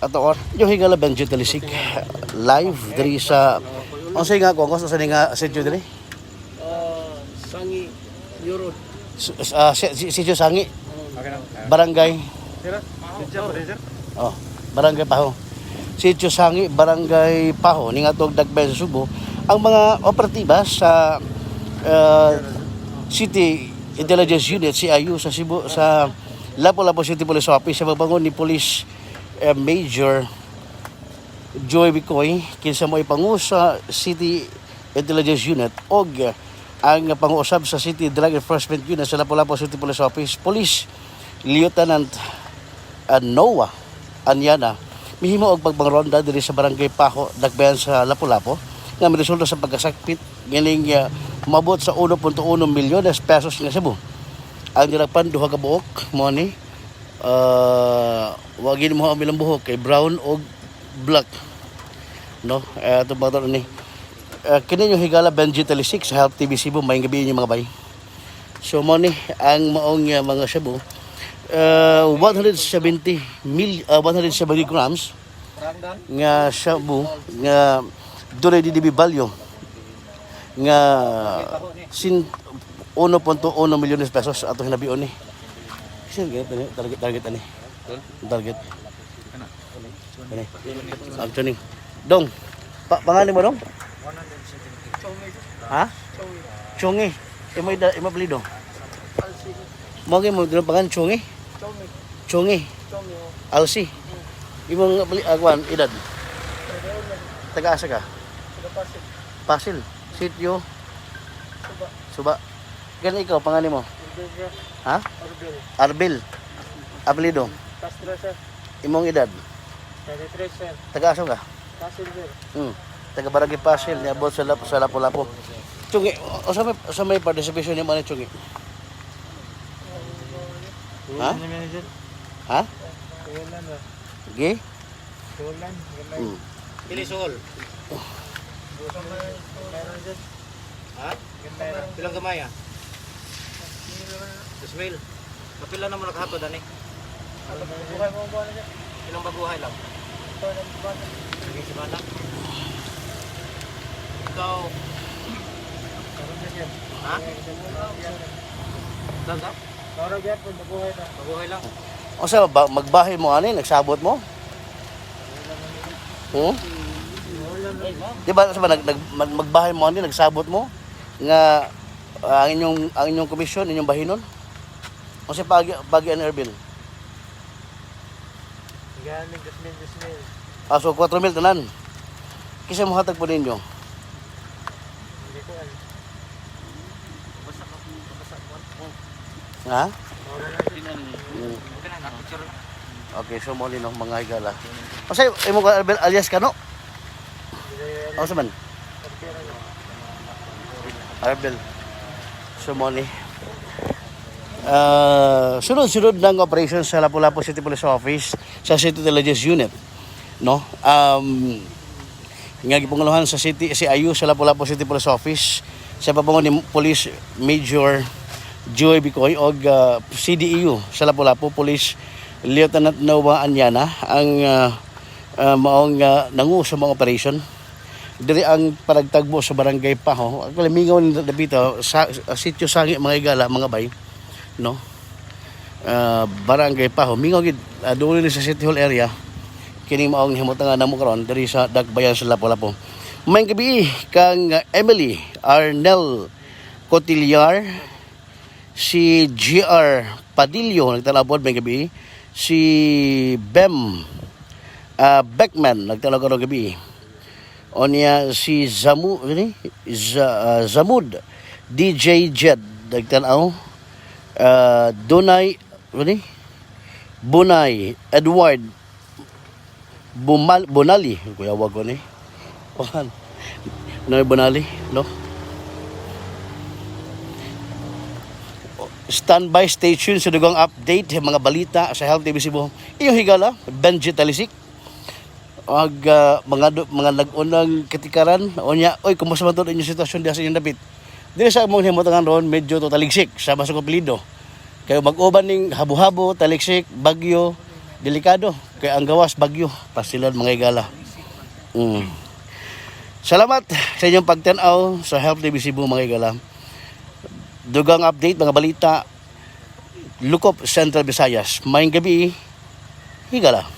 Ato or yung higala Benji Talisik live diri sa unsay nga ko sa nga sitio diri? Sangi New Road. Sitio Sangi. Barangay. Oh, Barangay Paho. Sitio Sangi, Barangay Paho, ni nga tog Dagbayan sa Subo, ang mga operatiba sa City Intelligence Unit CIU sa Cebu, sa Lapu-Lapu City Police Office sa pabangon ni Police Major Joy Bicoy, kinsa mo ipangu sa City Intelligence Unit og ang panguusab sa City Drug Enforcement Unit sa Lapu-Lapu City Police Office, Police Lieutenant Noah Anyana, mihimo og pagbangronda diri sa Barangay Paho, Dakbayan sa Lapu-Lapu, nga miresulta sa pagkasakpit gining moabot sa 1.1 milyones pesos nga shabu. Ang nilagpan, duha ka buok mo ni wagin mo ang ilang buhok kay brown og black, no? Eh, ato ba ni kini yung higala Benji Talisik sa Help TV Cebu. May gabi inyo, mga bay. So mo ni ang maong mga shabu, 170 mil 170 grams nga shabu nga dunay DDB value nga sin 1.1 milyones pesos ato hinabion ni. Kasi ganito ni target, target ani. Target. Ani. Actually. Dong. Pangalan mo, dong? Ha? Chongi. Imo ida imo apelyido. Mo gyud mo dino pangalan Chongi. Chongi. Alsi. Imong kuan, edad? Taga-asa ka? Pasil. Sitio? Suba. Gani ikaw, pangalan mo? Ha? Arbil. Apelyido? Castro, sir. Imong edad? 33, sir. Taga-asa ka? Pasil, sir. Taga Barangay Pasil, niabot sa Lapu-Lapu. Chungi, o sa may participation ni ni Chungi? Ha? Ha? Kulan ba? Gi? Kulan. Pilisol. Ha? Pilang gamay ah? 2,000. Kapila na mo nakahatod ani? Buhay mo ba na, sir? Ilang baguhay lang? Sige, semana. Ikaw, ha? Lang ka? Moro gyapon, mabuhay na. Baguhay lang. O sa ba, magbahay mo ani, nagsabot mo? Di ba sa ba, magbahay mo ani, nagsabot mo nga ang inyong komisyon inyong bahinon? O sa pagi pagi an Erbil? Gamit, 2,000, 2,000. Ah, so 4,000 tanan. Kisa mo hatag po ninyo? Hindi ko alam. Ha? Moro na, sir. Okay na, picture na. Okay, so mo no mga higala. O sa imo ka Erbil alias kano? O sa man? Arbel. So mo ni. Sunod-sunod ng operation sa Lapu-Lapu City Police Office sa City Intelligence Unit, no? Nga gipanguluhan sa City CIU sa Lapu-Lapu City Police Office sa pabangon ni Police Major Joey Bicoy og CDEU sa Lapu-Lapu, Police Lieutenant Noah Anyana, ang maong nangu sa mga operation diri ang paragtagbo sa Barangay Paho. Actually, mingaw ni dapita sa sitio Sangi, mga igala, mga bay, no? Barangay Paho, mingaw gid duol ni sa City Hall area. Kini maong himutangan namo karon diri sa Dagbayan sa Lapu-Lapu. Maayong gabi kang Emily Arnel Cotillar, si GR Padillo nagtalabod, may gabi, si Bem Beckman nagtanaw karong gabi. Onya si Zamu ini Zamud DJ Jed nagtanaw, Dunay ano ni Bunay Edward Bumal Bonali, kuya, wag ko ni Kuan. Ano Bonali, no? Standby, stay tuned sa dugang update mga balita sa Health TV Cebu. Iyong higala Benji Talisik og mga nag-unang katikaran. Unya oy, kumusta man to inyong sitwasyon diha sa inyong dapit diri sa among himutangan ron? Medyo to taligsik sa basong apelyido kayo mag-uban ning habo-habo, taligsik, bagyo, delikado. Kay ang gawas bagyo, pastilan, mga higala. Salamat sa inyong pagtanaw sa Help TV Cebu, mga higala. Dugang update, mga balita, Lukop, Central Visayas. Maayong gabii, higala.